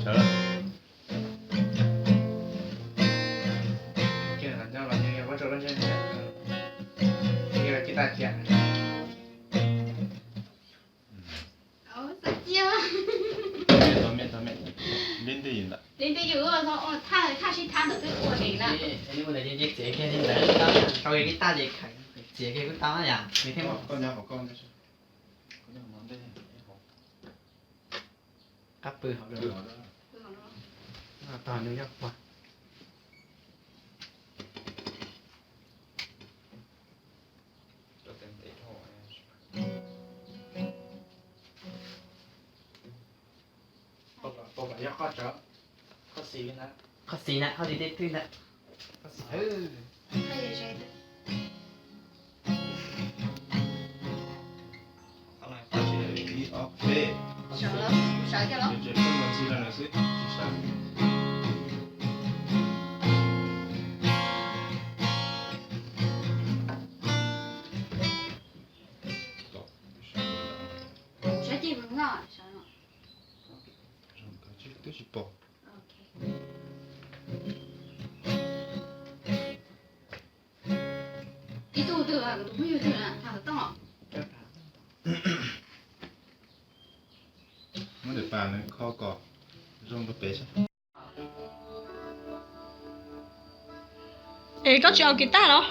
Sawv lawm. Ces nyob los nyob ua rau lub ntsej muag, ces ua ci taj ciam. Txhob ciaj. Txhob miaj, txhob miaj. Li ntawd yus ua thaj, thaj sib thab ntawd twb ua li na. Li ua ntawd ces txiav kiag li ntawd, sau li taj ces khawm, txiav kiag kuj tau yom, nws thiaj. Qab pw hauv. Tog nws yog pog. Qhov xis na, qhov xis tej twg ntag. Ib ob peb. Sawv, sawv kiag los. Tsis sawv. Sawv ces mus noj sawv no. Twb tsis pom. Ib tug twg, kuv tus phooj ywg twg na, tham xov tooj os. Muab daim pam nws kho kom zoo rau pem saib. Es koj tsis aus kiv tag los?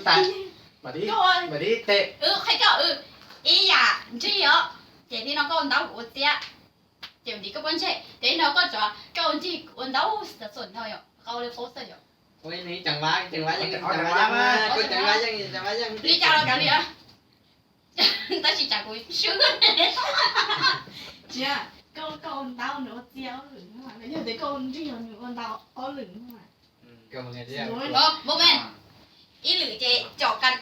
Mam li, mam li tes. Qhia koj, ib yam nrig os, ces thib no koj ua ntaub kuv ua txiab, ces ua ntiv koj pob ntseg, ces thib no koj tso koj ua nrig kuv ua ntaub, xav xom no yom, qau li qub xwb yom. Li cas los kav liam, tab sis tsam kuv swb. Tsis, koj, koj ua ntaub nws ua txiab ob lwm, yog tias koj ua nrig nws ua ntaub ob lwm. Mus me, ib lwm ces com kab,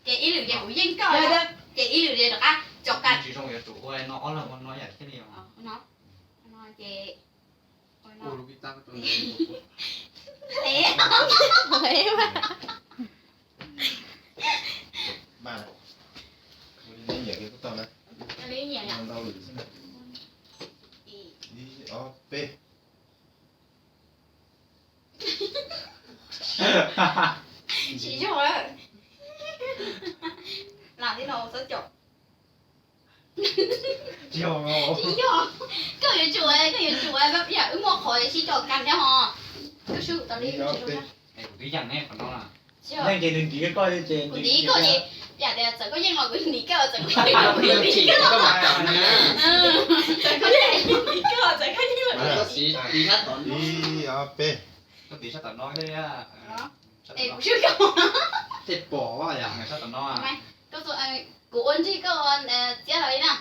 ces ib lwm ces kuv yeej koj, ces ib lwm ces rov qab com kab. Tsis zoo yuav tsum ua no ob leeg ua no yam thiaj li. Ces Ib ob peb. Tsis yog, lam li no xav com. Tsis yog, koj yuav tsum, koj yuav tsum, yam wb muaj qhov sib com kab thiab ho. Koj swb tau li. Kuv twb yeej ne, qhov no na. Yeej ces nws ntiv koj, kuv ntiv koj ces yam tias txawm koj yeej los kuv ntiv koj, txawm koj yeej los kuv ntiv koj. Txawm koj yeej los ntiv koj, txawm koj yeej los kuv ntiv koj. Ib ob peb. Koj ntiv sab tom no thiab. Es kuv swb koj. Tej pom sab tom no. Kuv ua nrig koj ua txiab los li na.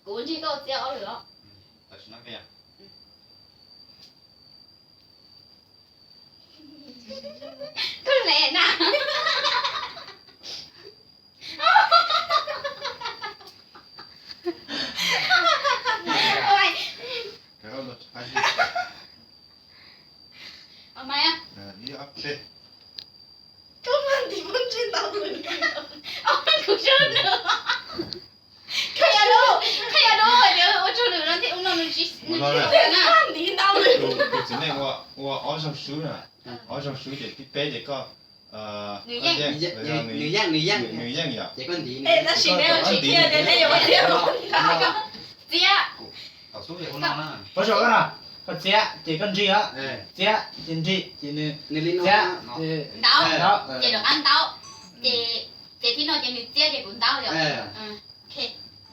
Kuv ua nrig koj ua txiab ob lwm os. Koj le na. Koj mas ntiv muaj ntsej ntau lwm. Kuv swb nws. Qhia dua, qhia dua, ua tsaug lwm no thiaj ua no nws tsis, nws tsis ntiv ntau lwm. Tus txiv neej ua ob zaug swb na, ob zaug swb ces thib peb ces koj, nws yeej, nws yeej, nws yeej yom. Tab sis neb tsis qhia tias neb yuav ua txiab ntau. Txiab. Paub tsuas koj na, koj txiab ces koj nrig os, txiab ces nrig ces nws txiab, ntaub ces rov qab ntaub, ces thib no ces nws txiab ces kuv ntaub yom.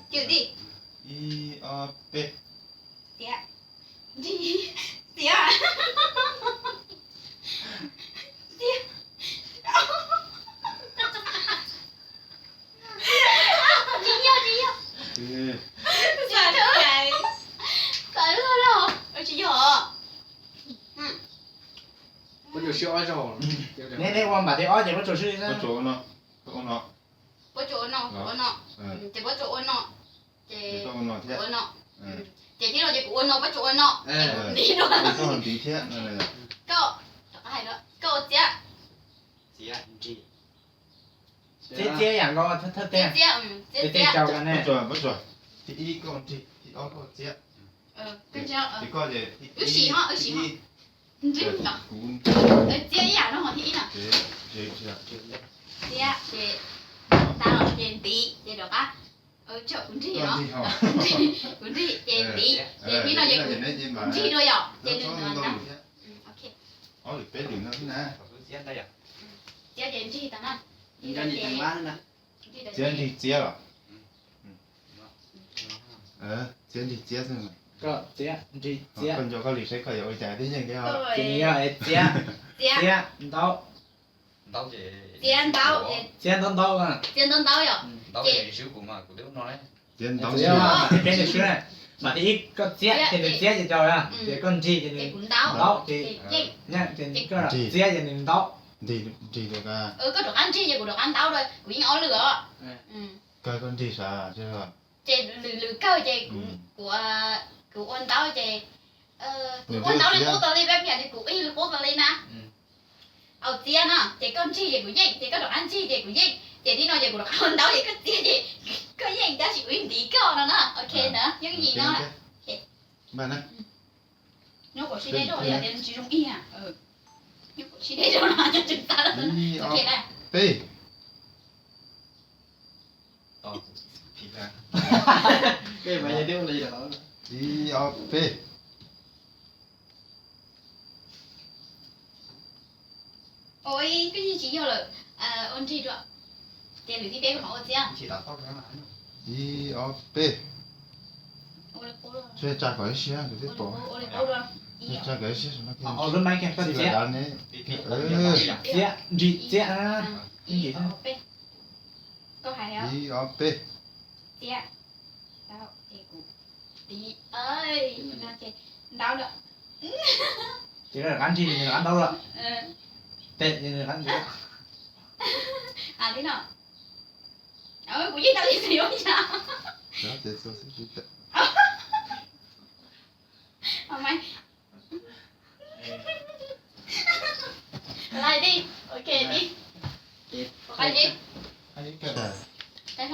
Cwm tij. Ib ob peb. Txiab, nrig, txiab, txiab. Tsis yog, tsis yog. Tsis yog. Neb, neb ua npav thib ob ces paub tsuas swb. Paub tsuas ua no, paub tsuas ua no, ces paub tsuas ua no, ces ua no, ces thib no ces kuv ua no, paub tsuas ua no, ntiv dua. Koj, koj ua txiab. Txiab, txiab yam nkaus thawj teg. Txiab, txiab, txiab. Thib ib koj nrig, thib ob koj txiab. Wb sim ho, wb sim ho. Nrig no. Txiab ib yam no ho thib ib no. Txiab ces, tag los ces ntiv ces rov qab. Kuv nrig no, kuv nrig ces ntiv ces thib no ces kuv nrig dua yom, ces nws ntawd. Txiab ces nrig tau na. Txiab nrig txiab los? Txiab nrig txiab xwb. Koj txiab nrig txiab. Koj nco koj li saib koj yuav ua cas thiab yeej thiab. Ces nws yog txiab, txiab ntaub. Txiab ntaub, ntaub, txiab ntaub ntaub yom. Txiab ntaub. Thib peb nws swb na, mas thib ib koj txiab ces nws txiab ces rau na, ces koj nrig ces nws ntaub ces, ces koj txiab ces nws ntaub. Nrig, koj rov qab nrig ces kuv rov qab ntaub, kuv yeej ob lwm os. Koj nrig sav. Ces lwm, lwm kawg ces kuv, kuv ua ntaub ces, kuv ua ntaub li qub tau li, peb piam li kuv ib li qub tau li na. Au txiab no ces koj nrig ces kuv yeej, ces koj rov qab nrig ces kuv yeej, ces thib no ces kuv rov qab ua ntaub ces koj txiab ces koj yeej, tab sis kuv yeej ntiv koj no na. Ok na, yooj yim no. Nyob kom sib deb rau, yog tias tsis zoo ib, nyob kom sib deb rau no, ok na. Peb. Ib ob peb. Ua ib, koj yeej tsis yog lawm. Nrig dua. Ces lwm thib peb kuv mam ua txiab. Ib ob peb. Tsa kom ib siab kuv twb pom. Tsa kom ib siab, lub maib kiag koj txiab. Txiab, nrig txiab. Ib ob peb. Ces rov qab nrig, rov qab ntaub lawm. Tej, rov qab nrig. Li no. Kuv yeej tau li xwb yuav yam.